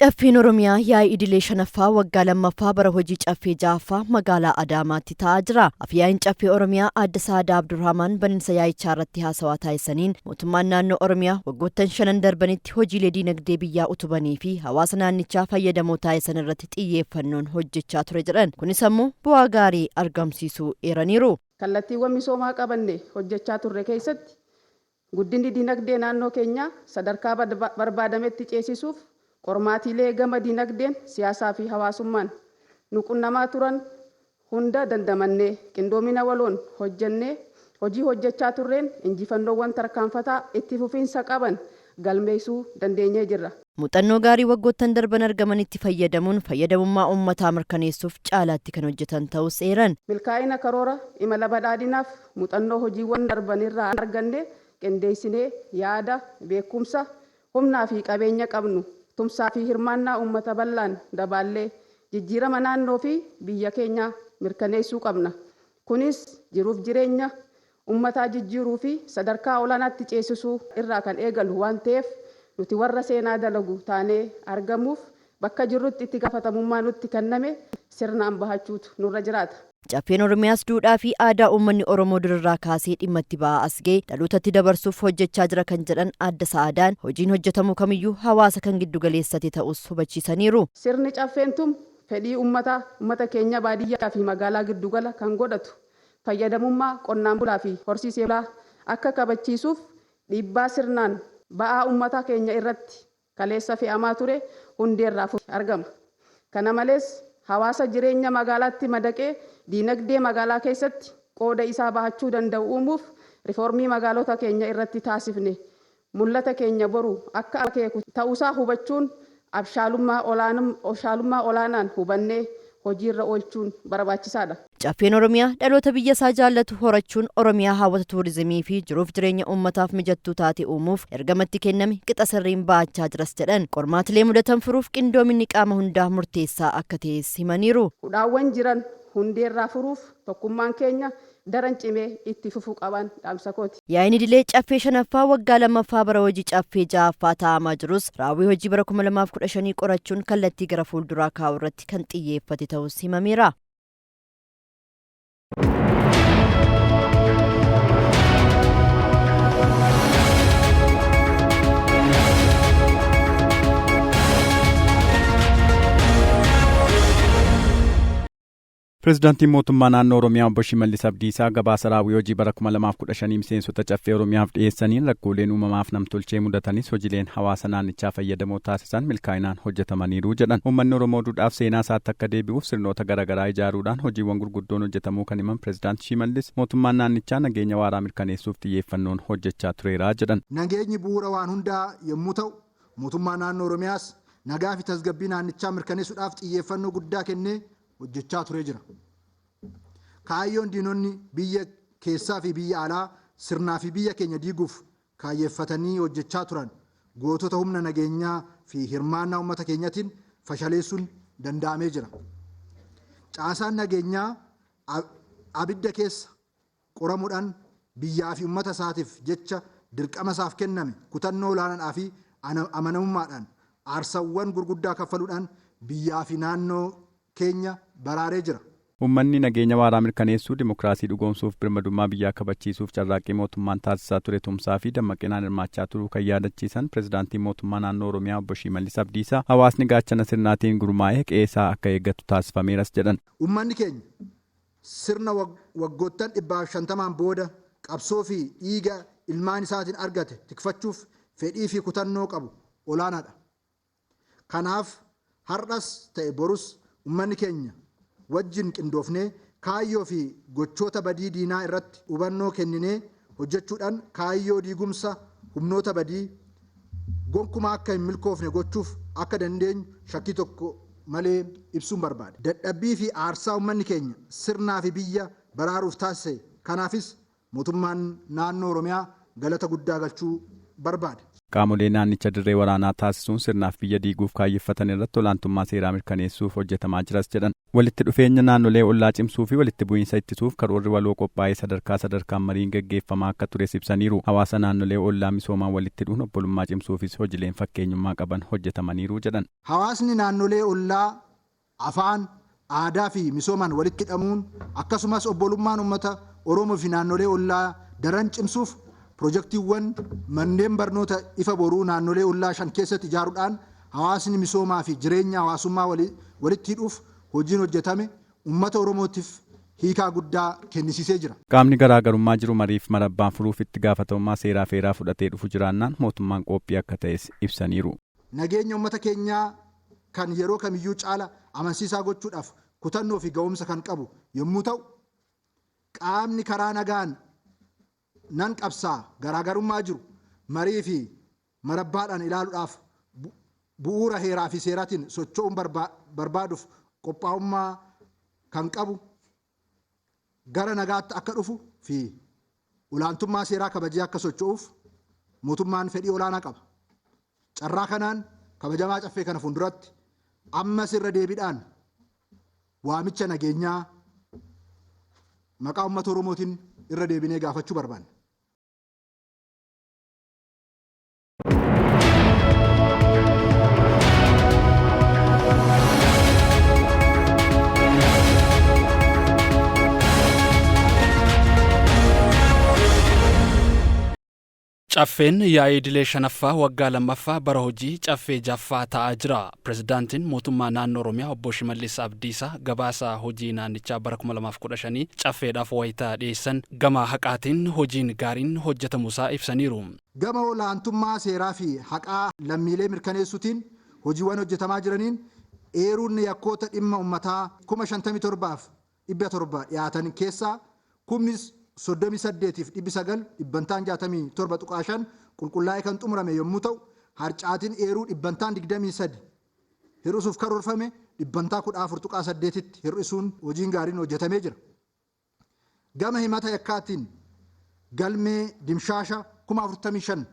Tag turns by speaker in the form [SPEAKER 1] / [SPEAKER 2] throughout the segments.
[SPEAKER 1] Caffeen Oromiyaa yaa'ii idilee shanaffaa waggaa lammaffaa bara hojii caffee ja'affaa magaalaa Adaamaatti taa'aa jira. Afyaa'iin Caffee Oromiyaa Aadde Sa'aadaa Abdurrahmaan baninsa yaa'ichaa irratti haasawaa taasisaniin mootummaan naannoo Oromiyaa waggoottan shanan darbanitti hojiilee diinagdee biyyaa utubanii fi hawaasa naannichaa fayyadamoo taasisan irratti xiyyeeffannoon hojjechaa ture jedhan. Kunis ammoo bu'aa gaarii argamsiisuu eeraniiru.
[SPEAKER 2] Kallattiiwwan misoomaa qabanne hojjechaa turre keessatti Guddinni dinagdee naannoo keenyaa sadarkaa barbaadametti ceesisuuf qormaatiilee gama dinagdeen, siyaasaafi hawaasummaan nu qunnamaa turan hunda dandamannee qindoomina waloon hojjennee hojii hojjechaa turreen injifannoowwan tarkaanfataa itti fufiinsa qaban galmeessuu dandeenyee jirra.
[SPEAKER 1] Muuxannoo gaarii waggoottan darban argamanitti fayyadamuun fayyadamummaa uummataa mirkaneessuuf caalaatti kan hojjetan ta'uus eeran.
[SPEAKER 2] Milkaa'ina karoora imala badhaadhinaaf muuxannoo hojiiwwan darbanirraa arganne qindeessinee yaada, beekumsa, humnaa fi qabeenya qabnu tumsaa fi hirmaannaa uummata bal'aan dabaallee jijjiirama naannoo fi biyya keenyaa mirkaneessuu qabna. Kunis jiruuf jireenya ummataa jijjiiruu fi sadarkaa olaanaatti ceesisuu irraa kan eegalu waan ta'eef nuti warra seenaa dalagu taanee argamuuf bakka jirrutti itti gaafatamummaa nutti kenname sirnaan bahachuutu nurra jiraata.
[SPEAKER 1] Caffeen Oromiyaas duudhaa fi aadaa uummanni Oromoo durirraa kaasee dhimma itti ba'aa as ga'e dhalootatti dabarsuuf hojjechaa jira kan jedhan Aadde Sa'aadaan, hojiin hojjetamu kamiyyuu hawaasa kan giddugaleessate ta'uus hubachiisaniiru.
[SPEAKER 2] Sirni Caffeen tumu fedhii ummataa, ummata keenya baadiyyaa fi magaalaa giddugala kan godhatu, fayyadamummaa qonnaan bulaa fi horsiisee bulaa akka kabachiisuuf dhiibbaa sirnaan ba'aa ummata keenya irratti kaleessa fe'amaa ture hundeerraa furuutti argama. Kana malees, hawaasa jireenya magaalaatti madaqee diinagdee magaalaa keessatti qooda isaa bahachuu danda'u uumuuf rifoormii magaalota keenya irratti taasifne mul'ata keenya boru akka akeeku ta'usaa hubachuun abshaalummaa olaanaan hubannee hojiirra oolchuun barbaachisaadha.
[SPEAKER 1] Caffeen Oromiyaa dhaloota biyyasaa jaallatu horachuun Oromiyaa hawwata tuurizimii fi jiruuf jireenya uummataaf mijattuu taate uumuuf ergama itti kenname qixa sirriin ba'achaa jiras jedhan. Qormaatilee mudatan furuuf qindoominni qaama hundaa murteessaa akka ta'es himaniiru.
[SPEAKER 2] Hudhaawwan jiran hundeerraa furuuf tokkummaan keenya daran cimee itti fufuu qabaan dhaamsa kooti.
[SPEAKER 1] Yaa'iin idilee Caffee 5ffaa waggaa 2ffaa bara hojii Caffee 6ffaa taa'amaa jirus raawwii hojii bara 2015 qorachuun kallattii gara fuulduraa kaa'uu irratti kan xiyyeeffate ta'uus himameera.
[SPEAKER 3] Pireezidaantiin Mootummaa Naannoo Oromiyaa Obbo Shimallis Abdiisaa gabaasa raawwii hojii bara 2015 miseensota Caffee Oromiyaaf dhiyeessaniin rakkooleen uumamaaf namtolchee mudatanis hojileen hawaasa naannichaa fayyadamoo taasisan milkaa'inaan hojjetamaniiru jedhan. Uummanni Oromoo duudhaaf seenaa isaatti akka deebi'uuf sirnoota garaagaraa ijaaruudhaan hojiiwwan gurguddoon hojjetamuu kan himan Pireezidaant Shimallis mootummaan naannichaa nageenya waaraa mirkaneessuuf xiyyeeffannoon hojjechaa tureera jedhan.
[SPEAKER 4] Nageenyi bu'uura waan hundaa yommuu ta'u, mootummaan naannoo Oromiyaas nagaa fi tasgabbii naannichaa mirkaneessuudhaaf xiyyeeffannoo guddaa kennee hojjechaa turee jira. Kaayyoon diinonni biyya keessaa fi biyya alaa sirnaa fi biyya keenya diiguuf kaayyeffatanii hojjechaa turan gootota humna nageenyaa fi hirmaannaa ummata keenyatiin fashaleessuun danda'amee jira. Caasaan nageenyaa abidda keessa qoramuudhaan biyyaa fi ummata isaatiif jecha dirqama isaaf kenname kutannoo olaanaadhaa fi amanamummaadhaan aarsawwan gurguddaa kaffaluudhaan biyyaa fi naannoo keenya baraaree jira.
[SPEAKER 3] Uummanni nageenya waaraa mirkaneessuu, dimokiraasii dhugoomsuuf, birmadummaa biyyaa kabachiisuuf carraaqqii mootummaan taasisaa ture tumsaa fi dammaqinaan hirmaachaa turuu kan yaadachiisan Pireezidaantiin Mootummaa Naannoo Oromiyaa Obbo Shimallis Abdiisaa, hawaasni gaachana sirnaatiin gurmaa'ee qe'eesaa akka eeggatu taasifameeras jedhan.
[SPEAKER 4] Uummanni keenya Sirna waggoottan 150n booda qabsoo fi dhiiga ilmaan isaatiin argate tikfachuuf fedhii fi kutannoo qabu olaanaadha. Kanaaf har'as ta'e borus ummanni keenya wajjin qindoofnee kaayyoo fi gochoota badii diinaa irratti hubannoo kenninee hojjechuudhaan kaayyoo diigumsa humnoota badii gonkumaa akka hin milkoofne gochuuf akka dandeenyu shakkii tokko malee ibsuun barbaada. Dadhabbii fi aarsaa ummanni keenya sirnaa fi biyya baraaruuf taasise kanaafis mootummaan naannoo Oromiyaa galata guddaa galchuu barbaada.
[SPEAKER 3] Qaamolee naannicha dirree waraanaa taasisuun sirnaaf biyya diiguuf kaayyeffatan irratti olaantummaa seeraa mirkaneessuuf hojjetamaa jiras jedhan. Walitti dhufeenya naannolee ollaa cimsuu fi walitti bu'iinsa ittisuuf karoorri waloo qophaa'ee sadarkaa sadarkaan mariin gaggeeffamaa akka tures ibsaniiru. Hawaasa naannolee ollaa misoomaan walitti hidhuun obbolummaa cimsuufis hojiileen fakkeenyummaa qaban hojjetamaniiru jedhan.
[SPEAKER 4] Hawaasni naannolee ollaa afaan, aadaa fi misoomaan walitti hidhamuun akkasumas obbolummaan uummata Oromoo fi naannolee ollaa daran cimsuuf pirojektiiwwan manneen barnoota Ifa Boruu naannolee ollaa 5 keessatti ijaaruudhaan hawaasni misoomaa fi jireenya hawaasummaa walitti hidhuuf hojiin hojjetame uummata Oromootiif hiikaa guddaa kennisiisee jira.
[SPEAKER 3] Qaamni garaagarummaa jiru mariif marabbaan furuuf itti gaafatamummaa seeraa feeraa fudhatee dhufu jiraannaan mootummaan qophii akka ta'es ibsaniiru.
[SPEAKER 4] Nageenya uummata keenyaa kan yeroo kamiyyuu caala amansiisaa gochuudhaaf kutannoo fi ga'umsa kan qabu yommuu ta'u, qaamni karaa nagaan nan qabsaa garaagarummaa jiru marii fi marabbaadhaan ilaaluudhaaf bu'uura heeraa fi seeraatiin socho'uun barbaaduuf qophaa'ummaa kan qabu gara nagaatti akka dhufu fi olaantummaa seeraa kabajee akka socho'uuf mootummaan fedhii olaanaa qaba. Carraa kanaan kabajamaa caffee kana fuulduratti ammas irra deebiidhaan waamicha nageenyaa maqaa uummata Oromootiin irra deebinee gaafachuu barbaanna.
[SPEAKER 5] Caffeen yaa'ii idilee shanaffaa waggaa lammaffaa bara hojii caffee jaffaa ta'aa jira. Pirezidaantiin mootummaa naannoo Oromiyaa obbo Shimallis Abdiisaa gabaasa hojii naannichaa bara 2015 caffeedhaaf wayitaa dhiyeessan gama haqaatiin hojiin gaariin hojjetamuusaa ibsaniiru.
[SPEAKER 4] Gama olaantummaa seeraa fi haqaa lammiilee mirkaneessuutiin hojiiwwan hojjetamaa jiraniin eeruun yakkoota dhimma uummataa 57,700 dhiyaatan keessaa 38,900 dhibbantaan 67.5 qulqullaa'ee kan xumurame yommuu ta'u, harcaatiin eeruu dhibbantaan 23 hir'isuuf karoorfame dhibbantaa 14.8tti hir'isuun hojiin gaariin hojjetamee jira. Gama himata yakkaatiin galmee dimshaasha 45,000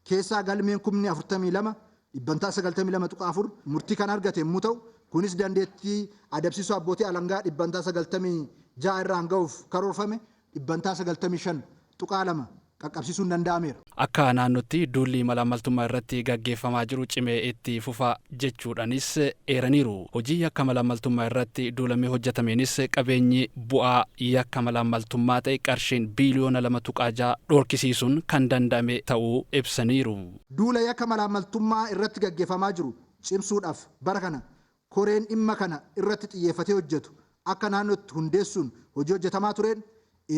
[SPEAKER 4] keessaa galmeen 42,000 dhibbantaa 92.4 murtii kan argate yommuu ta'u, kunis dandeettii adabsiisuu abbootii alangaa dhibbantaa 96 irraan ga'uuf karoorfame dhibbantaa 95.2 qaqqabsiisuun danda'ameera.
[SPEAKER 5] Akka naannootti duulli malaammaltummaa irratti gaggeeffamaa jiru cimee itti fufa jechuudhaanis eeraniiru. Hojii yakka malaammaltummaa irratti duulamee hojjetameenis qabeenyi bu'aa yakka malaammaltummaa ta'e qarshiin biiliyoona 2.6 dhoorkisiisuun kan danda'ame ta'uu ibsaniiru.
[SPEAKER 4] Duula yakka malaammaltummaa irratti gaggeeffamaa jiru cimsuudhaaf bara kana koreen dhimma kana irratti xiyyeeffatee hojjetu akka naannootti hundeessuun hojii hojjetamaa tureen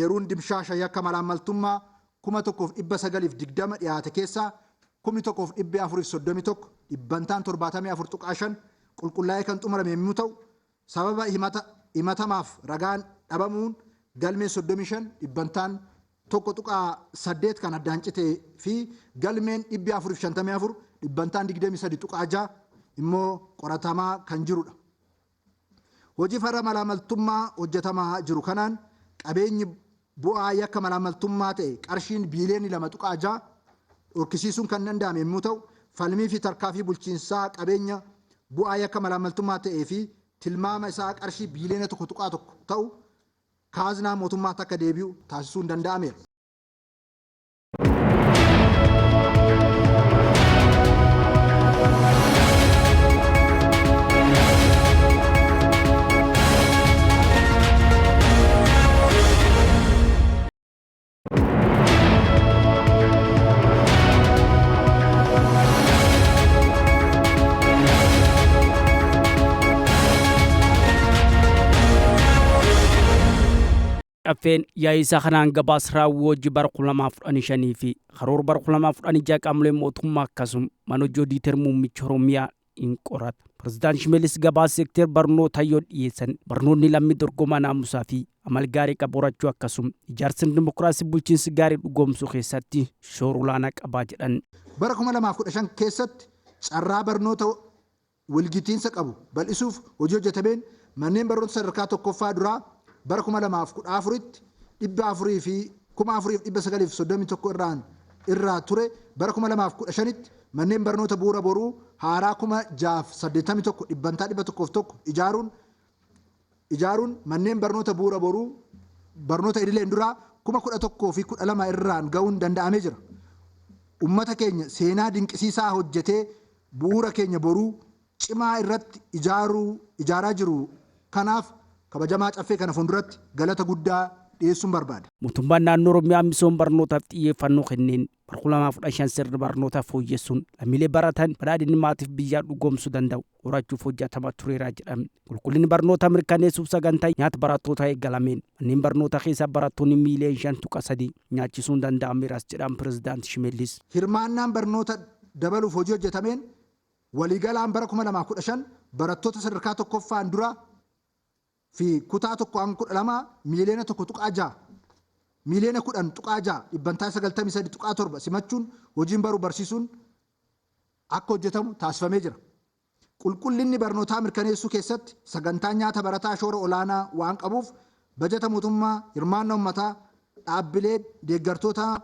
[SPEAKER 4] eeruun dimshaasha yakka malaammaltummaa 1920 dhiyaate keessaa 1431 dhibbantaan 74.5 qulqullaa'ee kan xumurame yommuu ta'u, sababa himatamaaf ragaan dhabamuun galmeen 35 dhibbantaan 1.8 kan addaan citee fi galmeen 454 dhibbantaan 23.6 immoo qoratamaa kan jirudha. Hojii farra malaammaltummaa hojjetamaa jiru kanaan qabeenyi bu'aa yakka malaammaltummaa ta'e qarshiin biiliyoonii 2.6 dhorkisiisuun kan danda'ame yommuu ta'u, falmii fi tarkaanfii bulchiinsaa qabeenya bu'aa yakka malaammaltummaa ta'ee fi tilmaama isaa qarshii biiliyoona 1.1 ta'u kaaznaa mootummaatti akka deebi'u taasisuun danda'ameera.
[SPEAKER 6] Caffeen yaa'ii isaa kanaan gabaasa raawwii hojii bara 2015 fi karoora bara 2016 qaamolee mootummaa akkasuma mana hojii odiitar muummicha Oromiyaa in qorata. Pirezidaant Shimallis gabaasa seektar barnootaa yoo dhiyeessan barnoonni lammii dorgomaa naamusaa fi amal gaarii qabu horachuu akkasuma ijaarsa dimokiraasii bulchiinsi gaarii dhugoomsuu keessatti shoora olaanaa qabaa jedhan.
[SPEAKER 4] Bara 2015 keessatti carraa barnoota walgitiinsa qabu bal'isuuf hojii hojjetameen manneen barnoota sadarkaa tokkoffaa duraa bara 2014tti 400 fi 4,931 irraan irraa ture bara 2015tti manneen barnoota bu'uura boruu haaraa 6,081 dhibbantaa 101 ijaaruun manneen barnoota bu'uura boruu barnoota idileen duraa 11,012 irraan ga'uun danda'amee jira. Uummata keenya seenaa dinqisiisaa hojjetee bu'uura keenya boruu cimaa irratti ijaaraa jiru. Kanaaf kabajamaa caffee kana fuulduratti galata guddaa dhiyeessuun barbaada.
[SPEAKER 6] Mootummaan naannoo Oromiyaa misooma barnootaaf xiyyeeffannoo kenneen bara 2015 sirna barnootaa fooyyessuun lammiilee baratan badhaadhinni maatiif biyyaa dhugoomsuu danda'u horachuuf hojjetamaa tureera jedhame. Qulqullinni barnootaa mirkaneessuuf sagantaa nyaata barattootaa eegalameen manneen barnootaa keessaa barattoonni miiliyoona 5.3 nyaachisuun danda'ameeras jedhan Pireezidaanti Shimallis.
[SPEAKER 4] Hirmaannaan barnoota dabaluuf hojii hojjetameen waliigalaan bara 2015 barattoota sadarkaa tokkoffaan dura fi kutaa 1-12 miiliyoona 1.6 miiliyoona 10.6 dhibbantaa 93.7 simachuun hojiin baruu barsiisuun akka hojjetamu taasifamee jira. Qulqullinni barnootaa mirkaneessuu keessatti sagantaan nyaata barataa shoora olaanaa waan qabuuf bajata mootummaa, hirmaannaa uummataa, dhaabbilee deeggartoota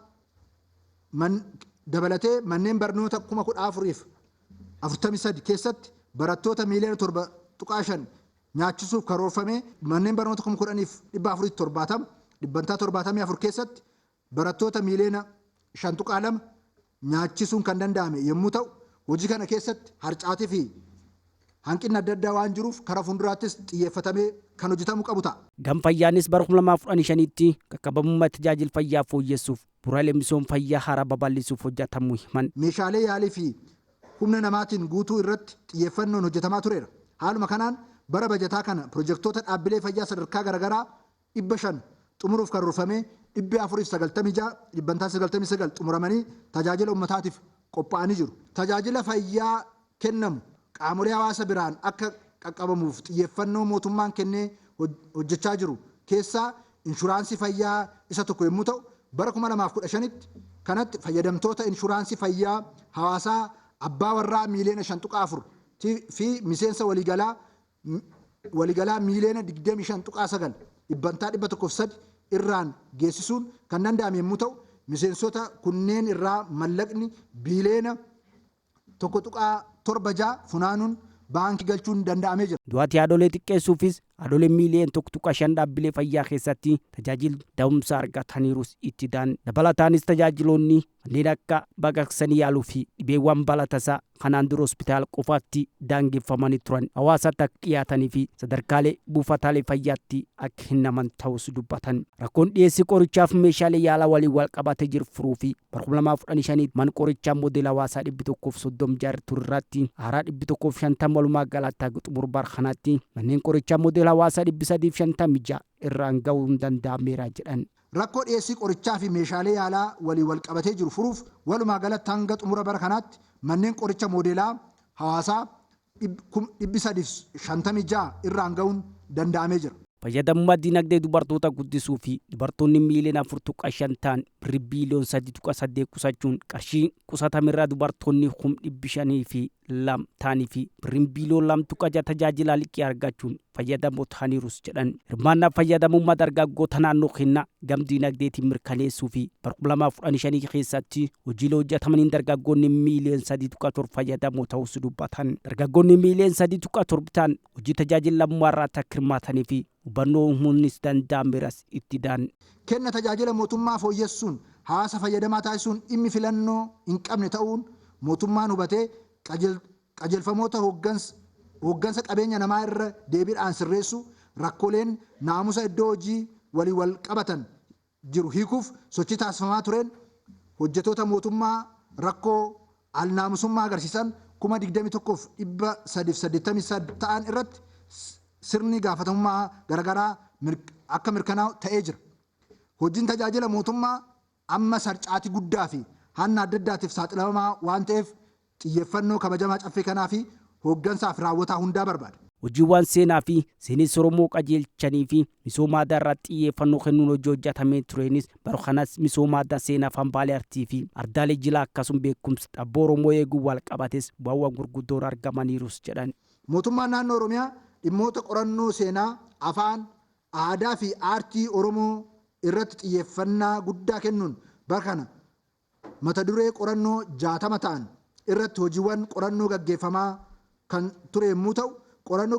[SPEAKER 4] dabalatee manneen barnoota 14,043 keessatti barattoota miiliyoona 7.5 nyaachisuuf karoorfame manneen barnoota 10,470 dhibbantaa 74 keessatti barattoota miiliyoona 5.2 nyaachisuun kan danda'ame yommuu ta'u hojii kana keessatti harcaatii fi hanqinni adda addaa waan jiruuf karaa fuulduraattis xiyyeeffatamee kan hojjetamuu qabu ta'a.
[SPEAKER 6] Gam fayyaanis bara 2015tti qaqqabamummaa tajaajila fayyaa fooyyessuuf bu'uuraalee misooma fayyaa haaraa babal'isuuf hojjetamuu himan.
[SPEAKER 4] Meeshaalee yaalii fi humna namaatiin guutuu irratti xiyyeeffannoon hojjetamaa tureera. Haaluma kanaan bara bajataa kana pirojektoota dhaabbilee fayyaa sadarkaa garaagaraa 500 xumuruuf karoorfamee 496 dhibbantaa 99 xumuramanii tajaajila uummataatiif qophaa'anii jiru. Tajaajila fayyaa kennamu qaamolee hawaasa biraan akka qaqqabamuuf xiyyeeffannoo mootummaan kennee hojjechaa jiru keessaa inshuraansii fayyaa isa tokko yommuu ta'u bara 2015tti kanatti fayyadamtoota inshuraansii fayyaa hawaasaa abbaa warraa miiliyoona 5.4 fi miseensa waliigalaa miiliyoona 25.9 dhibbantaa 103 irraan geessisuun kan danda'ame yommuu ta'u miseensota kunneen irraa mallaqni biiliyoona 1.76 funaanuun baankii galchuun danda'amee jira.
[SPEAKER 6] Du'aatii haadholee xiqqeessuufis haadholee miiliyoona 1.5 dhaabbilee fayyaa keessatti tajaajila da'umsaa argataniirus itti daan. Dabalataanis tajaajiloonni kanneen akka baqaqsanii yaaluu fi dhibeewwan balaa tasaa kanaan dura hospitaala qofaatti daangeffamanii turan hawaasatti akka dhiyaatanii fi sadarkaalee buufataalee fayyaatti akka kennaman ta'us dubbatan. Rakkoon dhiyeessii qorichaaf meeshaalee yaalaa waliin wal qabatee jiru furuu fi bara 2015 mana qorichaa moodela hawaasaa 136 turerratti haaraa 150 walumaa galatti haga xumura bara kanaatti manneen qorichaa moodela hawaasaa 356 irraan ga'uun danda'ameera jedhan.
[SPEAKER 4] Rakkoo dhiyeessii qorichaa fi meeshaalee yaalaa waliin wal qabatee jiru furuuf walumaa galatti hanga xumura bara kanaatti manneen qoricha moodelaa hawaasaa 356 irraan ga'uun danda'amee jira.
[SPEAKER 6] Fayyadamummaa dinagdee dubartoota guddisuu fi dubartoonni miiliyoona 4.5 ta'an birrii biiliyoona 3.8 qusachuun qarshii qusatamerraa dubartoonni 502,000 ta'anii fi birriin biiliyoona 2.6 tajaajila liqii argachuun fayyadamoo ta'aniirus jedhan. Hirmaannaa fayyadamummaa dargaggoota naannoo kennaa gam dinagdeetiin mirkaneessuu fi bara 2015 keessatti hojiilee hojjetamaniin dargaggoonni miiliyoona 3.7 fayyadamoo ta'us dubbatan. Dargaggoonni miiliyoona 3.7 ta'an hojii tajaajila lammummaa irratti akka hirmaatanii fi hubannoo uumuunis danda'ameeras itti daan.
[SPEAKER 4] Kenna tajaajila mootummaa fooyyessuun hawaasa fayyadamaa taasisuun dhimmi filannoo hin qabne ta'uun mootummaan hubatee qajeelfamoota hooggansa qabeenya namaa irra deebiidhaan sirreessu rakkooleen naamusa iddoo hojii walii wal qabatan jiru hiikuuf sochii taasifamaa tureen hojjettoota mootummaa rakkoo alnaamusummaa agarsiisan 21,383 ta'an irratti sirni gaafatamummaa garaagaraa akka mirkanaa'u ta'ee jira. Hojiin tajaajila mootummaa amma sarcaatii guddaa fi hanna adda addaatiif saaxilamaa waan ta'eef xiyyeeffannoo kabajamaa caffee kanaa fi hooggansaaf raawwataa hundaa barbaada.
[SPEAKER 6] Hojiiwwan seenaa fi seenessa Oromoo qajeelchanii fi misooma aadaa irratti xiyyeeffannoo kennuun hojii hojjetamee tureenis bara kanas misooma aadaa seenaa fi hambaalee artii fi ardaalee jilaa akkasuma beekumsa xabboo Oromoo eeguu wal qabates bu'aawwan gurguddoon argamaniirus jedhan.
[SPEAKER 4] Mootummaan naannoo Oromiyaa dhimmoota qorannoo seenaa, afaan, aadaa fi aartii Oromoo irratti xiyyeeffannaa guddaa kennuun bara kana Mata duree qorannoo 60 ta'an irratti hojiiwwan qorannoo gaggeeffamaa kan ture yommuu ta'u, qorannoo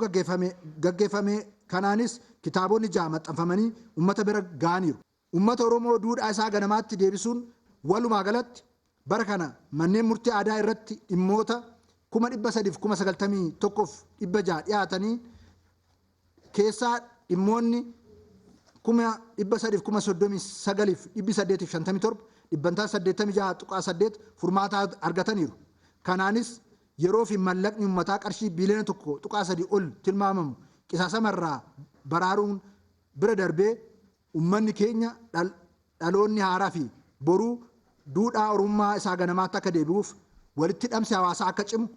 [SPEAKER 4] gaggeeffame kanaanis kitaabonni 6 maxxanfamanii uummata bira ga'aniiru. Uummata Oromoo duudhaa isaa ganamaatti deebisuun walumaa galatti bara kana manneen murtii aadaa irratti dhimmoota 391,600 dhiyaatanii keessaa dhimmoonni 339,857 86.8% furmaata argataniiru. Kanaanis yeroo fi mallaqni uummataa qarshii biiliyoona 1.3 ol tilmaamamu qisaasamarraa baraaruun bira darbee uummanni keenya dhaloonni haaraa fi boruu duudhaa Oromummaa isaa ganamaatti akka deebi'uuf walitti hidhamsi hawaasaa akka cimu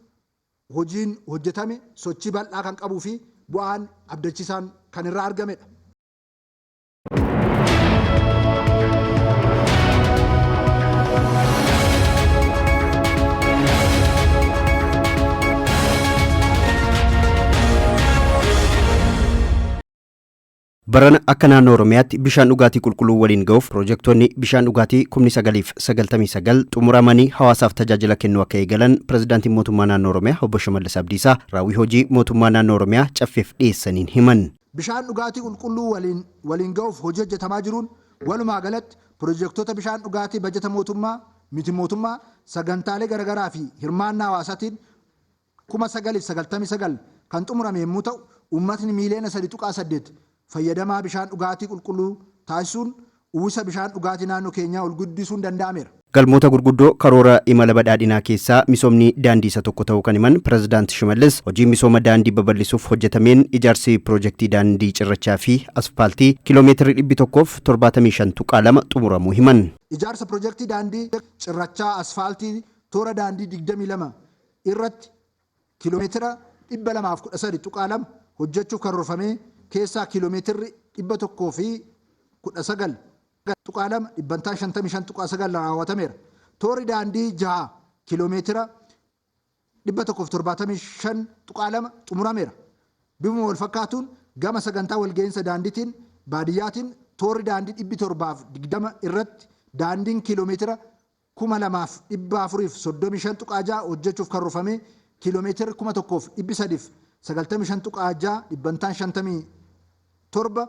[SPEAKER 4] hojiin hojjetame sochii bal'aa kan qabuu fi bu'aan abdachiisaan kan irraa argamedha.
[SPEAKER 7] Barana akka naannoo Oromiyaatti bishaan dhugaatii qulqulluu waliin ga'uuf piroojektonni bishaan dhugaatii 9,099 xumuramanii hawaasaaf tajaajila kennuu akka eegalan pirezidaantiin mootummaa naannoo Oromiyaa obbo Shimallis Abdiisaa raawwii hojii mootummaa naannoo Oromiyaa caffeef dhiyeessaniin himan.
[SPEAKER 4] Bishaan dhugaatii qulqulluu waliin ga'uuf hojii hojjetamaa jiruun walumaa galatti piroojektota bishaan dhugaatii bajata mootummaa, miti mootummaa, sagantaalee garaagaraa fi hirmaannaa hawaasaatiin 9,099 kan xumurame yommuu ta'u, uummatni miiliyoona 3.8 fayyadamaa bishaan dhugaatii qulqulluu taasisuun uwwisa bishaan dhugaatii naannoo keenyaa ol guddisuun danda'ameera.
[SPEAKER 7] Galmoota gurguddoo karoora imala badhaadhinaa keessaa misoomni daandii isa tokko ta'uu kan himan pirezidaant Shimallis hojii misooma daandii babal'isuuf hojjetameen ijaarsi piroojeektii daandii cirrachaa fi asfaaltii kiiloomeetirii 175.2 xumuramuu himan.
[SPEAKER 4] Ijaarsa piroojeektii daandii cirrachaa asfaaltii toora daandii 22 irratti kiiloomeetira 213.2 hojjechuuf karoorfamee keessaa kiiloomeetirri 119.2 55.9% raawwatameera. Toorri daandii 6 kiiloomeetira 175.2 xumurameera. Bifuma wal fakkaatuun gama sagantaa walga'iinsa daandiitiin baadiyyaatiin toorri daandii 720 irratti daandiin kiiloomeetira 2435.6 hojjechuuf karoorfamee kiiloomeetira 1395.6 57%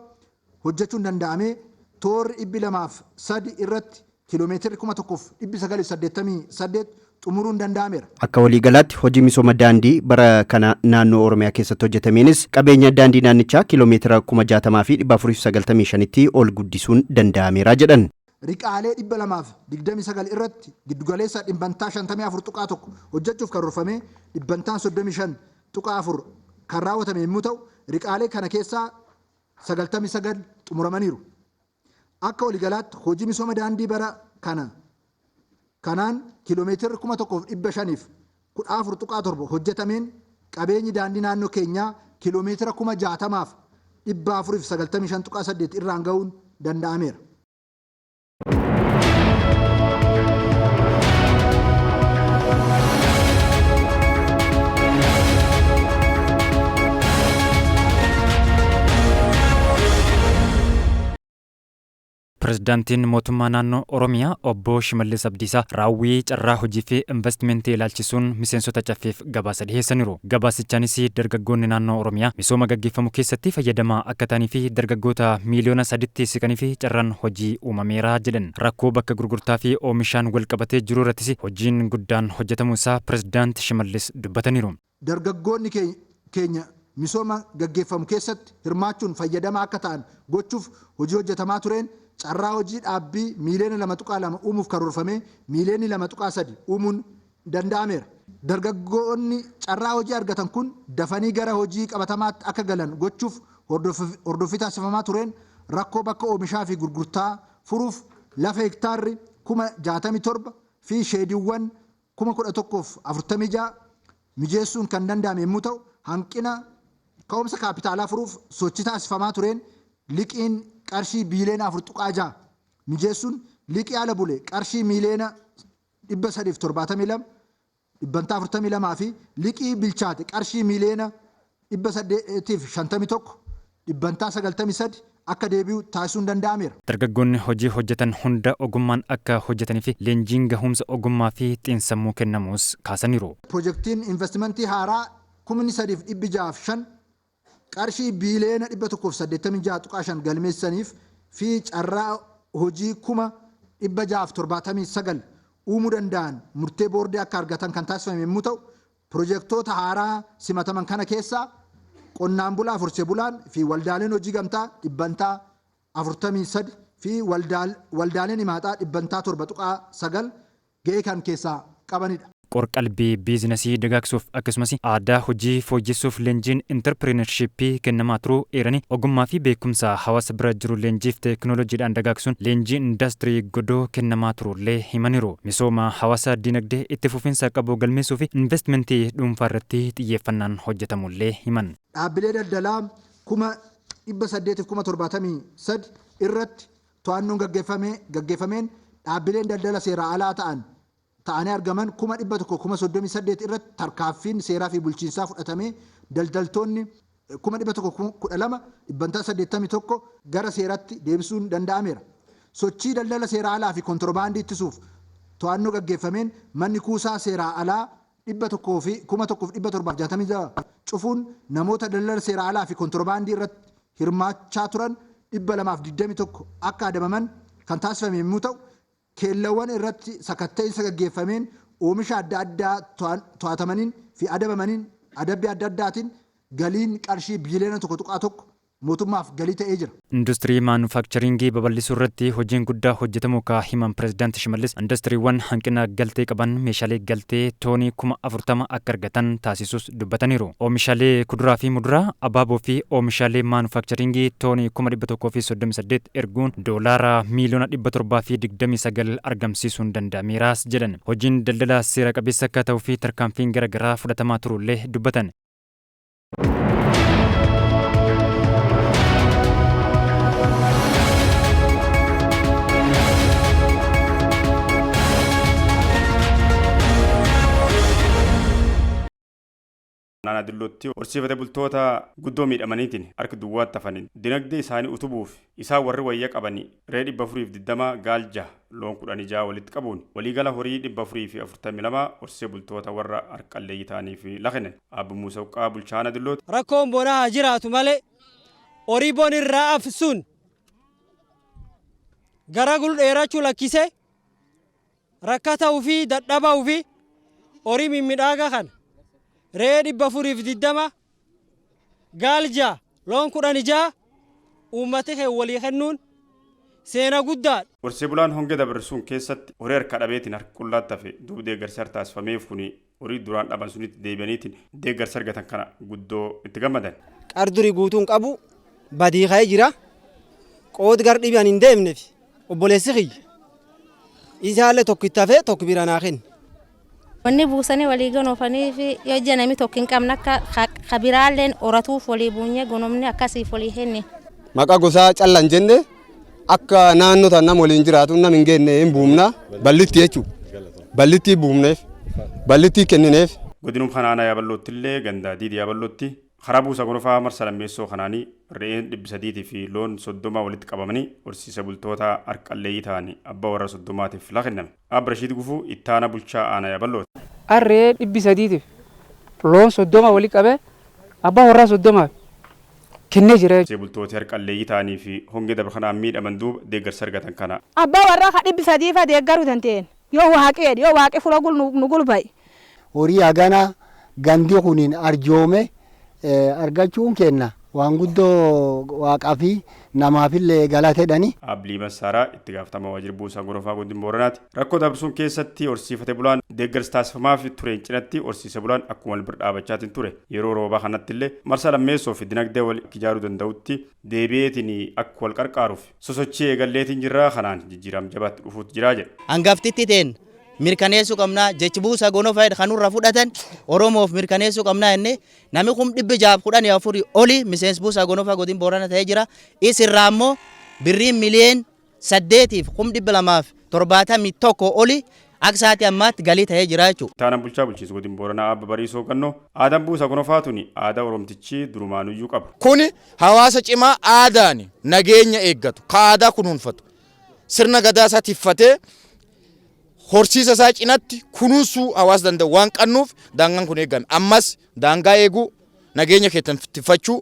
[SPEAKER 4] hojjechuun danda'amee toorri 203 irratti kiiloomeetirri 1988 xumuruun danda'ameera.
[SPEAKER 7] Akka waliigalaatti hojii misooma daandii bara kana naannoo Oromiyaa keessatti hojjetameenis qabeenya daandii naannichaa kiiloomeetira 60,495tti ol guddisuun danda'ameera jedhan.
[SPEAKER 4] Riqaalee 229 irratti giddugaleessa 54.1% hojjechuuf karoorfamee 35.4% kan raawwatame yommuu ta'u, riqaalee kana keessaa 99 xumuramaniiru. Akka waliigalaatti hojii misooma daandii bara kanaan kiiloomeetirri 1514.7 hojjetameen qabeenyi daandii naannoo keenyaa kiiloomeetira 60,495.8 irraan ga'uun danda'ameera.
[SPEAKER 8] Pirezidaantiin mootummaa naannoo Oromiyaa obbo Shimallis Abdiisaa raawwii carraa hojii fi investimentii ilaalchisuun miseensota caffeef gabaasa dhiyeessaniiru. Gabaasichaanis dargaggoonni naannoo Oromiyaa misooma gaggeeffamu keessatti fayyadamaa akka ta'anii fi dargaggoota miiliyoona 3tti siqanii fi carraan hojii uumameera jedhan. Rakkoo bakka gurgurtaa fi oomishaan wal qabatee jiru irrattis hojiin guddaan hojjetamuu isaa pirezidaanti Shimallis dubbataniiru.
[SPEAKER 4] Dargaggoonni keenya misooma gaggeeffamu keessatti hirmaachuun fayyadamaa akka ta'an gochuuf hojii hojjetamaa tureen carraa hojii dhaabbii miiliyoona 2.2 uumuuf karoorfamee miiliyoonni 2.3 uumuun danda'ameera. Dargaggoonni carraa hojii argatan kun dafanii gara hojii qabatamaatti akka galan gochuuf hordoffii taasifamaa tureen rakkoo bakka oomishaa fi gurgurtaa furuuf lafa hektaarri 67,000 fi sheediiwwan 11,046 mijeessuun kan danda'ame yommuu ta'u, hanqina ka'umsa kaapitaalaa furuuf sochii taasifamaa tureen liqiin qarshii biiliyoona 4.6 mijeessuun liqii ala bule qarshii miiliyoona 372 42% fi liqii bilchaate qarshii miiliyoona 851 93% akka deebi'u taasisuun danda'ameera.
[SPEAKER 8] Dargaggoonni hojii hojjetan hunda ogummaan akka hojjetanii fi leenjiin gahumsa ogummaa fi xiinsammuu kennamus kaasaniiru.
[SPEAKER 4] Pirojektiin investimentii haaraa 3605 qarshii biiliyoona 186.5 galmeessaniif fi carraa hojii 679,000 uumuu danda'an murtee boordii akka argatan kan taasifame yommuu ta'u, pirojektoota haaraa simataman kana keessaa qonnaan bulaa, horsiisee bulaan fi waldaaleen hojii gamtaa 43% fi waldaaleen himaaxaa 7.9% ga'ee kan keessaa qabanidha.
[SPEAKER 8] Qorqalbii biizinasii dagaagsuuf akkasumas aadaa hojii fooyyessuuf leenjiin intarpiriinarshiippii kennamaa turuu eeranii, ogummaa fi beekumsa hawaasa bira jiru leenjiif teekinooloojiidhaan dagaagsuun leenjii indaastirii godoo kennamaa turullee himaniiru. Misooma hawaasa dinagdee itti fufiinsa qabu galmeessuu fi investimentii dhuunfaa irratti xiyyeeffannaan hojjetamullee himan.
[SPEAKER 4] Dhaabbilee daldalaa 873,073 irratti to'annoon gaggeeffameen dhaabbileen daldala seeraa alaa ta'anii argaman 138,000 irratti tarkaanfiin seeraa fi bulchiinsaa fudhatamee, daldaltoonni 112,000, 81%, gara seeratti deebisuun danda'ameera. Sochii daldala seeraa alaa fi kontiroobaandii ittisuuf to'annoo gaggeeffameen manni kuusaa seeraa alaa 1,11766 cufuun namoota daldala seeraa alaa fi kontiroobaandii irratti hirmaachaa turan 221 akka adabaman kan taasifame yommuu ta'u, keellawwan irratti sakatta'insa gaggeeffameen oomisha adda addaa to'atamaniin fi adabamaniin adabbii adda addaatiin galiin qarshii biiliyoona 1.1 mootummaaf galii ta'ee jira.
[SPEAKER 8] Industirii maanufaakcharingii babal'isuu irratti hojiin guddaa hojjetamuu ka himan Pireezidaanti Shimallis, industiriiwwan hanqina galtee qaban meeshaalee galtee toonii 40,000 akka argatan taasisuus dubbataniiru. Oomishaalee kuduraa fi muduraa, abaaboo fi oomishaalee maanufaakcharingii toonii 138,000 erguun doolaara miiliyoona 729 argamsiisuun danda'ameeraas jedhan. Hojiin daldala seera qabeessa akka ta'uu fi tarkaanfiin garaagaraa fudhatamaa turullee dubbatan.
[SPEAKER 9] Naannoo Dillootti horsiifate bultoota guddoo miidhamaniitiin harka duwwaatti hafanii dinagdee isaanii utubuuf isaan warri wayya qabanii re'ee 420, gaal 6, loon 16 walitti qabuun waliigala horii 442 horsiisee bultoota warra harqalleeyyii ta'aniif lakennan. Abbo Muusaa Uqqaa bulchaa Dillooti.
[SPEAKER 10] Rakkoon bonaa haa jiraatu malee, horii bon irraa afsuun gara gul dheerachuu lakkisee rakkata ofii dadhaba ofii horii mimmiidhagaa kana re'ee 420, gaal 6, loon 16 uummati kee walii kennuun seena guddaadha.
[SPEAKER 9] Horsee bulaan hongee dabarsuun keessatti horii harka dhabeetiin harka qullaatti hafe duuba deeggarsi taasifameef kuni horii duraan dhaban sunitti deebi'aniitiin deeggarsa argatan kana guddoo itti gammadan.
[SPEAKER 11] Qardurii guutuun qabu badii ka'ee jira. Qoodi gar dhibaan hin deemneef obboleessi kiyya. Isaallee tokko itti hafee tokko bira naa kenne.
[SPEAKER 12] Wanni buusanii walii gonoofanii fi yoo ija namni tokko hin qabne akka kabiraalleen horatuuf walii buunye gonomni akkasiif walii henne.
[SPEAKER 13] Maqaa gosaa callan jenne, akka naannoo tan nama waliin jiraatu nam hin geenne hin buumna ballitti jechuudha. Ballitti buumneef, ballitti kennineef.
[SPEAKER 9] Godinuma kanaanaa Yaaballootti illee ganda Diidi Yaaballootti karaa buusa gonofaa marsa lammeessoo kanaanii re'een 300 fi loon 30 walitti qabamanii horsiisa bultoota harqalleeyyii ta'anii abbaa warra 30tiif kenname. Abba Rashiid Gufuu ittaana bulchaa aanaa Yaaballooti.
[SPEAKER 14] Re'ee 300tiif loon 30 walitti qabee abbaa warraa 30f kennee jira.
[SPEAKER 9] Horsiisee bultoota harqalleeyyii ta'anii fi hongee dabra kanaan miidhaman duuba deeggarsa argatan kana.
[SPEAKER 15] Abbaa warraa ka 300 fa deeggaruu dandeenye yoo waaqi jedhe, yoo waaqi fula nu gulbaye.
[SPEAKER 16] Horii hagana gandi kuniin arjoome argachuun kenna waan guddoo waaqaa fi namaafillee galatedhani.
[SPEAKER 9] Abilii Massaaraa itti gaafatamaa waajjira buusaa gonofaa godina Booranaati. Rakkoo dabarsuun keessatti horsiifate bulaan deeggarsa taasifamaaf tureen cinatti horsiise bulaan akkuma wal bira dhaabachaatiin ture. Yeroo roobaa kanatti illee marsa lammeessoo fi dinagdee wal ijaaruu danda'utti deebi'eetiin akka wal qarqaaruuf sosochii eegalleetiin jirra, kanaan jijjiiram jabaatti dhufuutu jira jedhe.
[SPEAKER 17] Hangaftitti teen mirkaneessuu qabnaa, jechi buusa gonofaa kanurra fudhatan Oromoof mirkaneessuu qabnaa jennee, namni 614,000 oli miseensi buusa gonofaa godin Boorana ta'ee jira. Isirraa immoo birriin miliyeen 8 fi 271,000 oli Akka sa'aatii ammaatti galii ta'ee jira jechuudha.
[SPEAKER 9] Taanaan bulchaa bulchiinsa godina Booranaa Abba Bariisoo Qannoo aadaan buusaa gonofaa tuni aadaa Oromtichi durumaanuyyuu qabu.
[SPEAKER 18] Kuni hawaasa cimaa aadaan nageenya eeggatu, ka aadaa kunuunfatu, sirna gadaa isaa tiffatee horsiisa isaa cinatti kunuunsuu hawaasa danda'u waan qabnuuf daangaan kun eegame. Ammas daangaa eeguu, nageenya keessan tiffachuu.